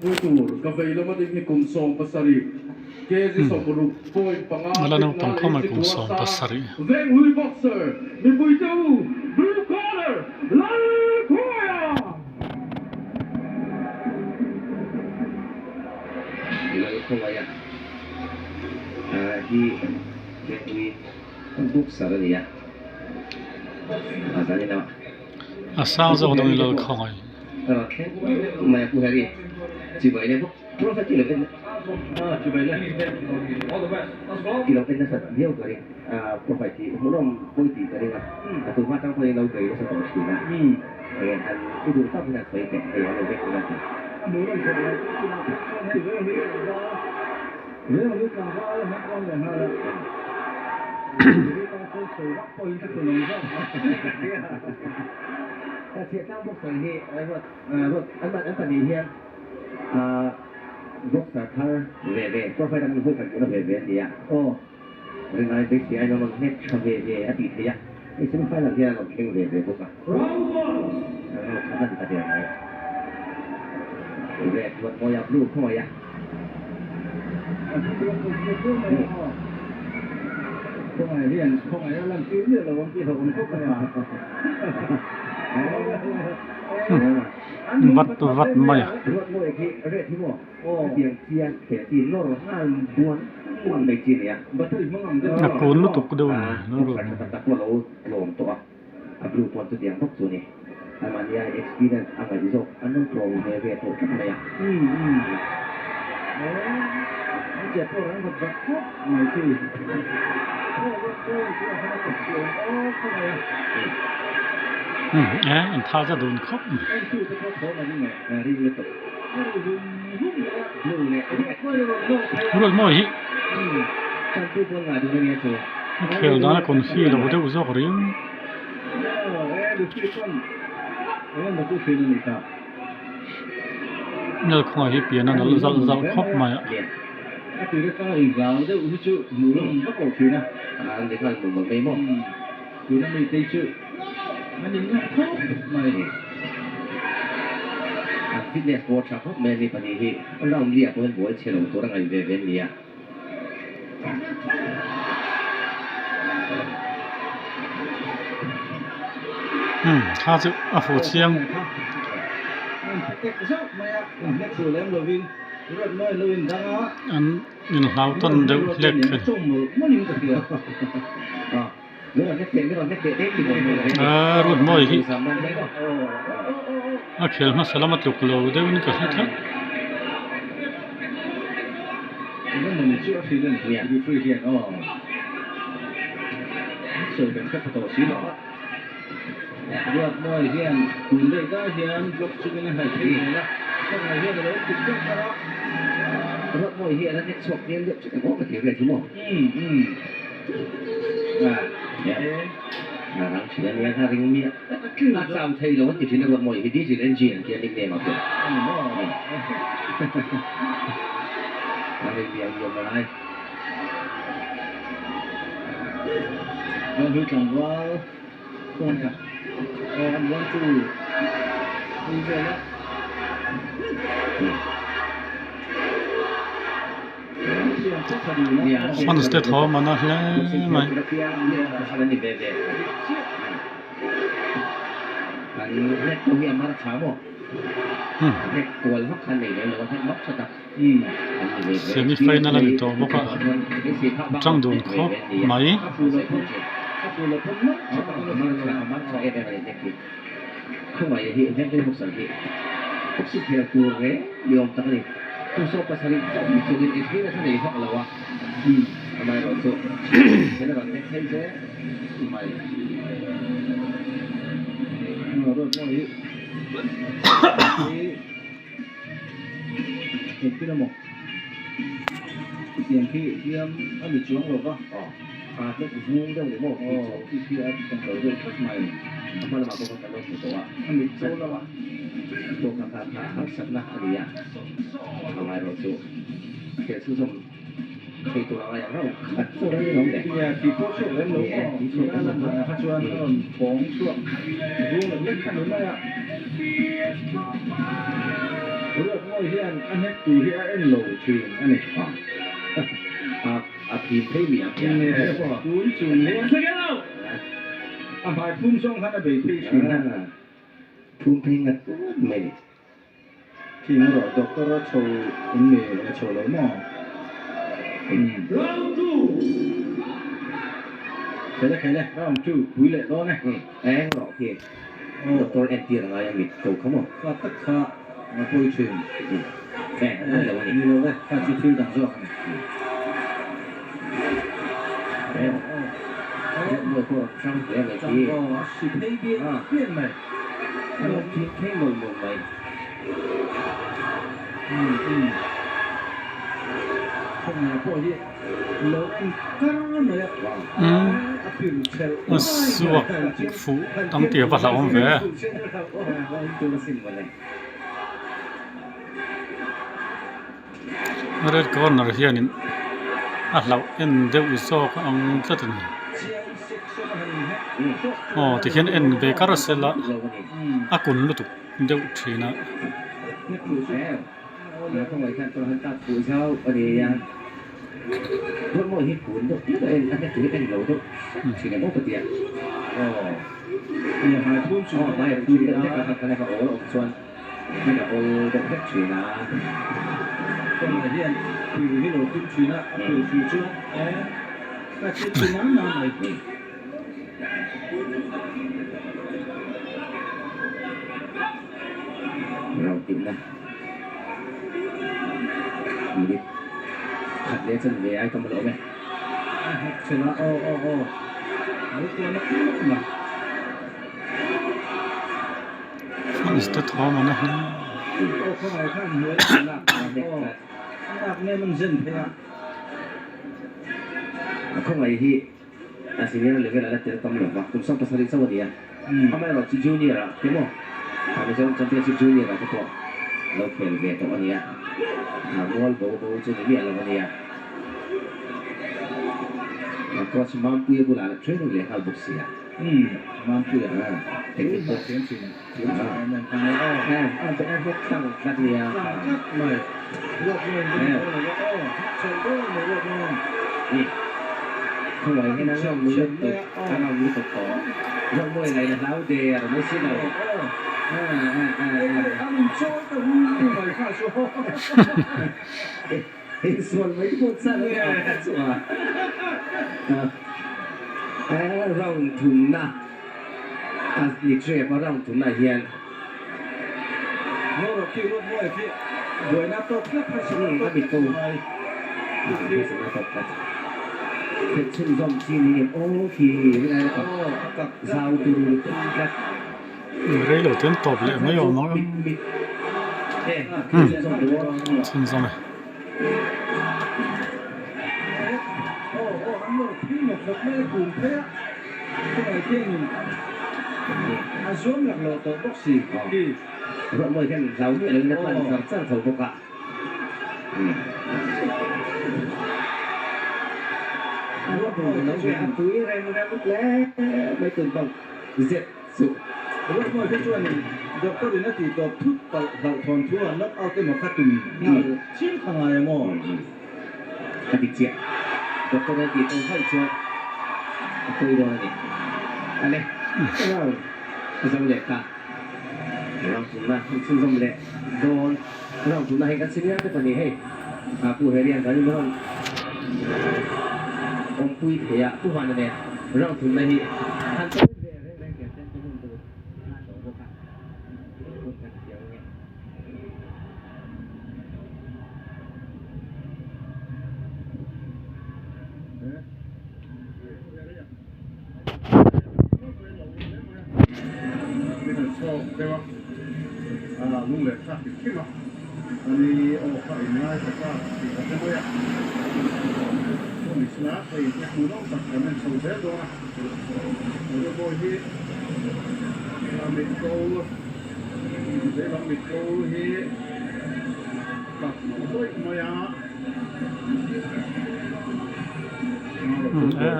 pui tur ka vei lama ding hi kum 70 kg 60.5 A la naupang fitna khawm mai leh kum chikua sawm sang pasarih. Venghlui boxer mipui te u blue corner Lalkhuaia! Lalkhuaia hi Venghlui boxer a ni a, a zanin a. A sang zawk dawn i Lalkhuaia. A rawn thleng mai a Pu Harry chibai le bawk. Prophet i lo en i lo en nasat viau ka ring Prophet hi hmuhnawm pawi tih ka ring a a tun hma tang pawhin lo bei nasa tawh thin a eng an i duh tak hian an sawi teh hei an lo vek ila ti. Chhiahtlang boxer hi an pahnih hian Boxer thar ve ve, profile an vawi khat hmuhna ve ve a ni a. Aw, rinai beisei aiin an rawn hnek tha ve ve a tih theih a, hei semi final hian an rawn thleng ve ve bawk a. Round khat a ni ta der mai. Red ruat mawi a, blue khawngaih a. Khawngaih hian khawngaih a lantir miah lo ang tih hlauhawm khawp mai a. Vat vat mai a. A kun lutuk deuh a ni lo ruat Umm e an tha za dun khawp mai. Ruat mawi hi a khel dan a confi lo deuh zawk riau. Nalkhawnga hi pian a nalh zalh zalh khawp mai a. Umm kha chu a fuh chiang. An inhlau tawn deuh hlek a ni. Aa road mawi hi a khel hmasa lama tluk lo deuhin ka hre tlat. Fans te thawm an a hle mai. Semi final a ni tawh bawk a tang dun khawp mai. Ruatmawi hian a hnek tur hi a en lo thin a ni. A phim phei mi ang hian. Tun chung hian a hmai phum zawng khan a bei phei thin a. Phum phei ngat ngat mai ni. Khi erawh doctor a chho in ni a chho lo maw? Round 2. Khele khele round 2 pui leh dawn e. Eng rawh khi doctor entir a ngai a mit ko kha maw? Kha tak kha a pawi thin. Eng a ni lo a ni. Ni lo e, kha chu thil dang zawk a ni. Mawi pawh hrang hle mai khi. A si phei bial bial mai. A lo phim phei mawlh mawlh mai. Khawngaih pawh hi lo inkar mai a. A pir chhelh A suak fuh ang tih a va hlauhawm ve. Red corner hianin a hlauh en deuh zawk ang tlat a ni. Aw tikhian en ve kar sela a kun lutuk deuh thin a. Hmun a awl deuh hlek thin a. Kawngah hian pil hi lo tum thin a, a pil fur chuan e ka thil chu nan nan mai. Rau tihna minute khat leh chuan ve ai tam a lo awm e. A nghet thin a, aw aw aw, lo kual nawk nawk mai. Khawngaih hi a senior level a la tel tam lo va, kum 17 chauh a ni a, amaherawh chu junior ah te maw kha Mizoram Championship junior ah te pawh lo khel ve tawh a ni a, mual bo bo chu ni miah lo a ni a, coach Mampuia bulah la training leh nghal bawk si a. Umm Mampuia Technique pawh thiam thin thiam thin em em kha aw. A be a hnek tlang tlat nia. Tlang tlat mai. Ruat mawiin ka hmu lo a aw. Chhelh dawn mai ruat mawiin. Ni. Khawngaih hian a ngam lutuk a ngam lutuk tawh. Ruat mawi ngaihna hlau der mai si lo. An inchawi ta hu mai kha chu. Insual mai pawh chak a chu a round thumna a ni trep a round thumna hian Ngawrawh khi ruat mawi khi buaina tawk tlat harsatna tawk tlat mai harsatna tawk tlat khelh chhunzawm chi ni em aw khi rinai a kap zau turu lutuk tlat. Rei lo ten tawp leh mai awm ang chhunzawm e. Suh. Ruatmawi te chuanin doctor in a tih tawp thut palh hlauhthawn thu a knock out emaw kha tum nghal chiam kha ngai ang aw. A ti chiah. Doctor in a tih tawp vaih chuan a pawi dawn a ni. Ale, round a zo leh ta. Round thumna an chhunzawm leh dawn. Round thumna hei kan senior te pahnih hei Pu Herian kan in rawn awmpui thei a, Pu Vana nen round thumna hi han tawi ve reng reng ber ten ka hun tur a tawh bawk a, hun kan thiam ange. Min han chhawk deuh a, a lung leh thlak hrim hrim a, ani aw kha in ngaithla ta tih ka hre mai a, chuan i sila hei te hmuhnawm tak kan en chho zel dawn a, Rubawi hi a mit ko veilam mit ko hi tak rawih mai a.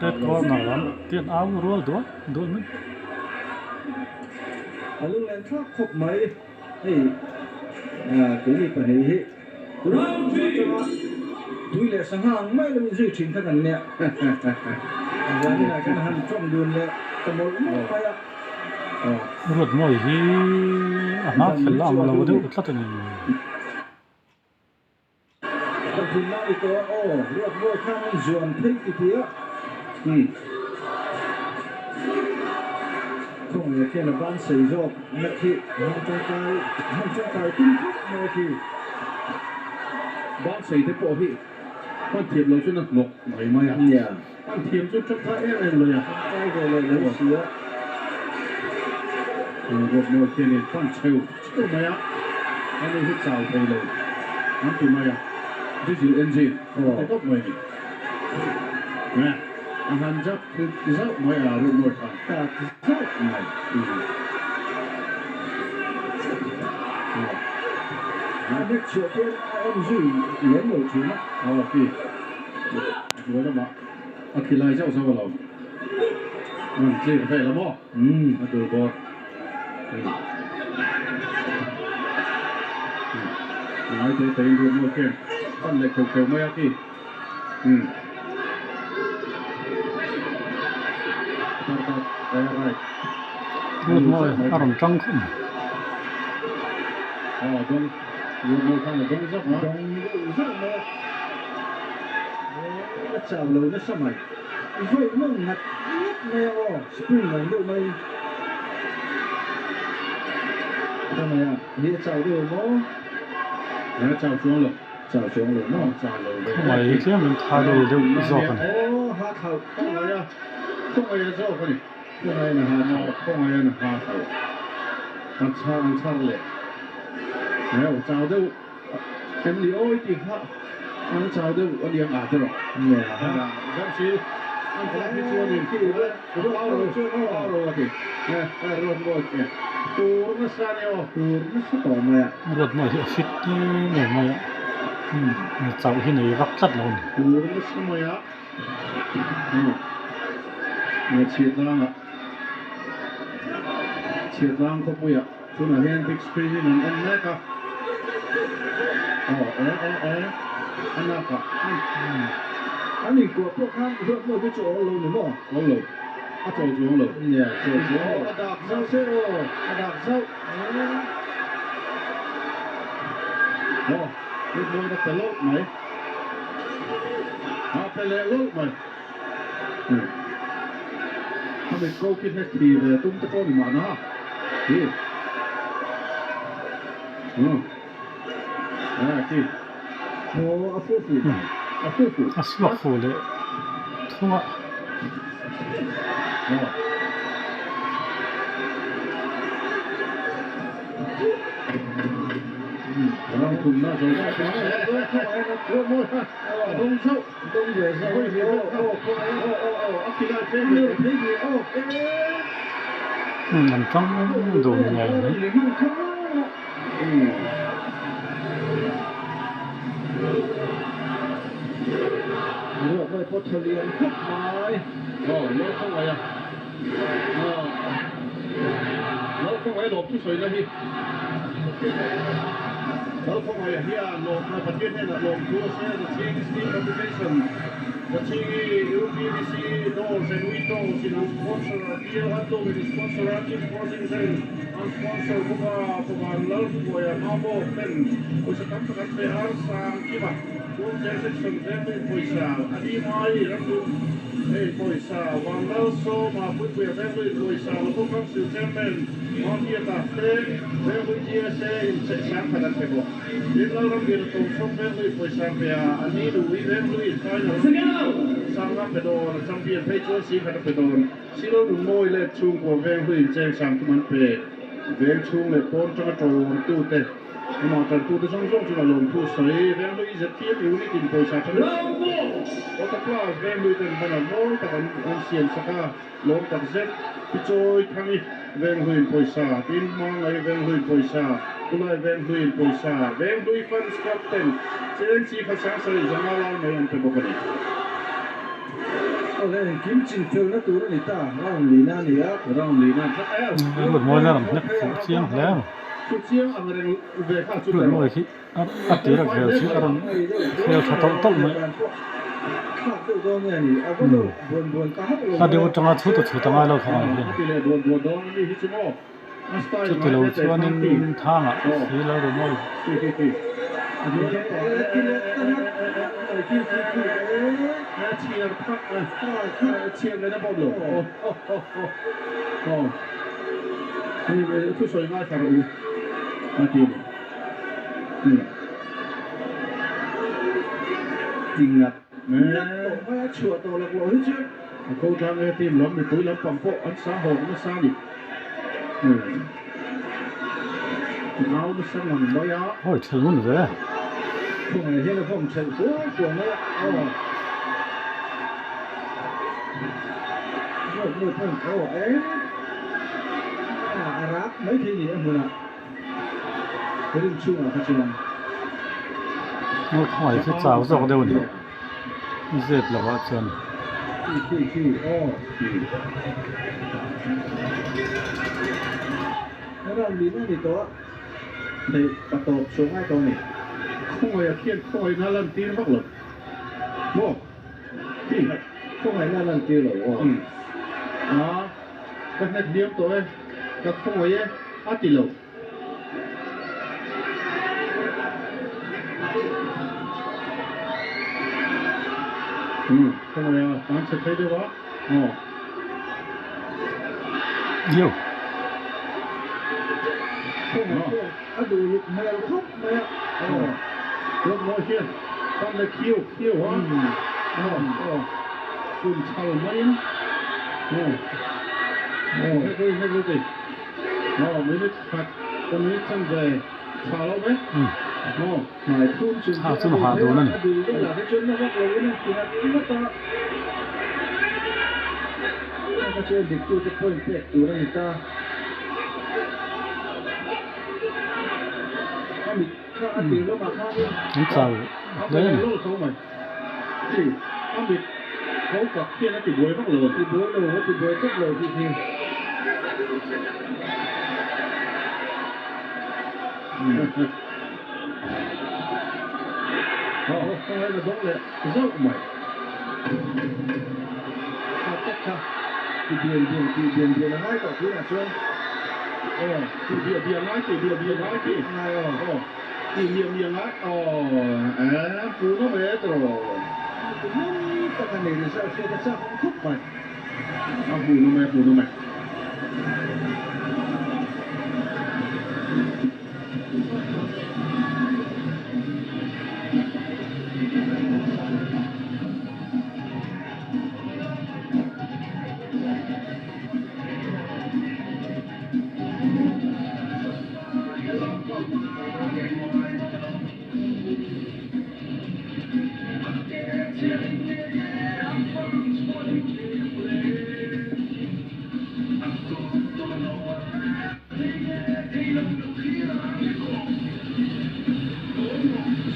Red corner lam tian au rual dual dual mai. A lunglen thlak khawp mai hei. Keini pahnih hi atanga tui leh sangha ang mai lo inzui thin kha kan nia. Zaninah kan han tawng dun leh ta mawlh mawlh mai a. Ruatmawi hi a hma khelh ang lo deuh tlat a ni. Ka thinna ni tawh a aw, Ruatmawi khan an zuan phei ti ti a. Khawngaih khian a ban sei zawk na khi hmang tangkai hmang tangkai tum khawp mai a khi. Ban sei te pawh hi hman thiam lo chuan a hnawk mai mai a. Nia. Hman thiam chu tangkai em em lo a. Tangkai ve leh lo si a. Ruatmawi khianin pan cheu cheu mai a, ani hi chau thei lo an ti mai a, diesel engine a ti tawp mai a ni. Nge a han zap zauh mai a Ruatmawi khan. Tak zauh mai. A hnek chhuah khian a en zui lem lo thin a. Aw khi hnuai lamah a khi lai zauh zauh alawm. An clear vel a maw? A dur bawr. Ngai te te in Ruatmawi khian pan leh kheuh kheuh mai a khi. Ruatmawi a rawn tang khawp mai. Chau chuang lo maw? Chau lo ve. Khawngaih hi tlem in tha deuh deuh zawk a ni. Aw ha thlauh. Khawngaih a, khawngaih a zawk a ni. Khawngaih in a ha thlauh. Khawngaih in a ha thlauh. An chhar an chhar leh. Heu chau deuh em ni awi tih kha an chau deuh a niang ah te rawh. Nia. Zam si an tlak hi chuan in Ruat ro a ti. Ruat mawi tur nasa a ni aw. Tur nasa tawh mai a. Ruat mawi hi a fit em em mai a. Chauh hi nei vak tlat lo a ni. Tur nasa mai a. Chhiatlang ah Chhiatlang khawpuiah tunah hian big screen in an en mek a. Aw e e e a nak ah. An inkuah pawh khan Ruat mawi te chu awl lo ni maw? Awl lo. A chawl chuang lo. Nia, chawl chuang lo. A dak zauh se aw, a dak zauh. Aw, Ruat mawi na pe lawlh mai. A pe leh lawlh mai. A mit ko khi hnek thi ve tum te pawh ni mahna. Hi. A khi. Aw, a fu fu. A fu fu. A suak fu leh thung a. An tang dun ngei mai. Awle engkim chin felna tur a ni ta, round lina a ni a. Round lina Ruat mawi na ram hnek fuh chiang hle a ni. Ruatmawi khi a tir a khel chu a rawn khel tha tawlh tawlh mai. Hla deuh atanga chhut a chhut a ngai lo thawng ang hian. Chuti lo chuanin thangah si lo rumawi. A ko tlang e team lam mipui lampang pawh an sa hawk nasa a ni. Nau nasa ngang mai a. Awi thelh ngun ve. Khawngaih hian a vawm thelh kuang kuang mai a. Aw. Zawk nu pawn aw e. A rak mai thei ni a hmunah. Rin chhungah kha chuan. Aw khawngaih khi chau zawk deuh a ni. Zep lo ah chuan. Khawngaih a khian khawngaihna lantir vak lo maw? Khawngaihna lantir lo aw. A, ka hnek hliam tawh e, ka khawngaih e a ti lo. Umm khawngaih a tan chhe thei deuh a aw. Yo. Khawngaih pawh a duh luk hmel khawp mai a aw. Lawk mawi hian tan le khiu khiu a aw aw kun chhal maiin aw aw hek ri hek ri ti. Aw minute khat ka minute chan ve tha lo ve aw. Hnai phum chung Thla te chu a hah bei dawn a a, ni. a dul velah te chuan na vak lo in a ti ngat ngat a. Heng chu en dik tute point pek tur a ni ta. A mit kha a tir lamah khanin. An chau A hle a pe ni. lawk tho mai. Ti a mit ko kak hian a ti buai vak lo a ni. Ti buai lo, a ti buai tlat lo tih hi. Aw, khawngaih na dawng leh zauh mai. Kha tak kha ti bian bian ti bian bian a ngai tawh tunah chuan aw ti biah biah ngai ti biah biah ngai ti ngai aw aw ti miah miah ngai aw eh pu na ve tawh. Pu nawm tak a ni result hriat a chak awm khawp mai. A hmu nawm e a hmu nawm e.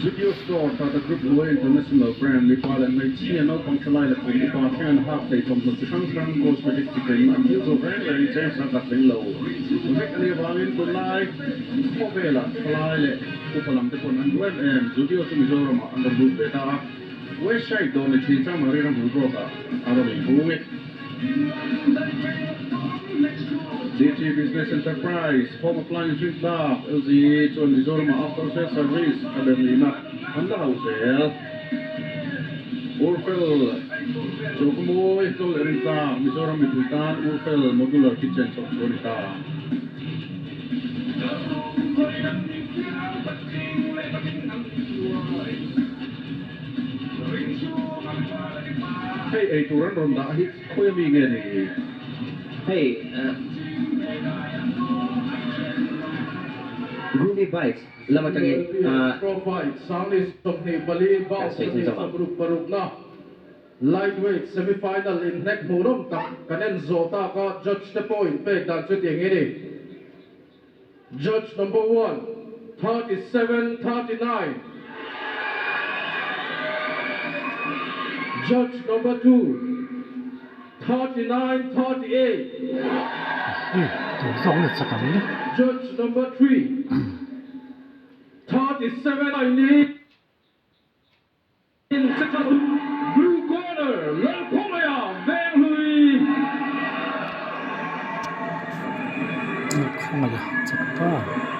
Video Store, Tata Group hnuai International Brand mipa leh hmeichhia naupang thalai leh kum upa thleng an hak thei thawmhnaw chi hrang hrang cosmetic chi ken an thil zawh reng reng cheng sang khat thleng lo vek a nih avangin tunlai khawvelah thalai leh upa lam te pawn an duh em em. Zudio chu Mizoramah an rawn lut ve ta a, West Side dawr ni thin Chamari ram hul bawkah a rawn inhung e. DT Business Enterprise, Home Appliance Drink Club, LZ chuan Mizoramah After Sales Service a ber nihna an la hauh zel. Urfel Chawkmawi Hlawl leh Rintlak, Mizoram mipui tan Urfel Modular Kitchen chawp chu a ni ta. Hei ei tur an rawn dah hi khawi ami nge ni? Hei Groovy Bites lam atangin Pro Fight Sangni 24 kan bout sawi sawmhnih chhunzawm ang. sawmruk parukna Lightweight semi-final inhnek hmuhnawm tak kan en zawh tak a, judge te pawh inpek dan chu tiang hi a ni. Judge number one, 37, 39. Judge number two, 39 38. Hei tur zawk nge chak ang le. Judge number 3 37 19 Blue corner Lalkhawngaiha Venghlui. Lalkhawngaiha chak ta.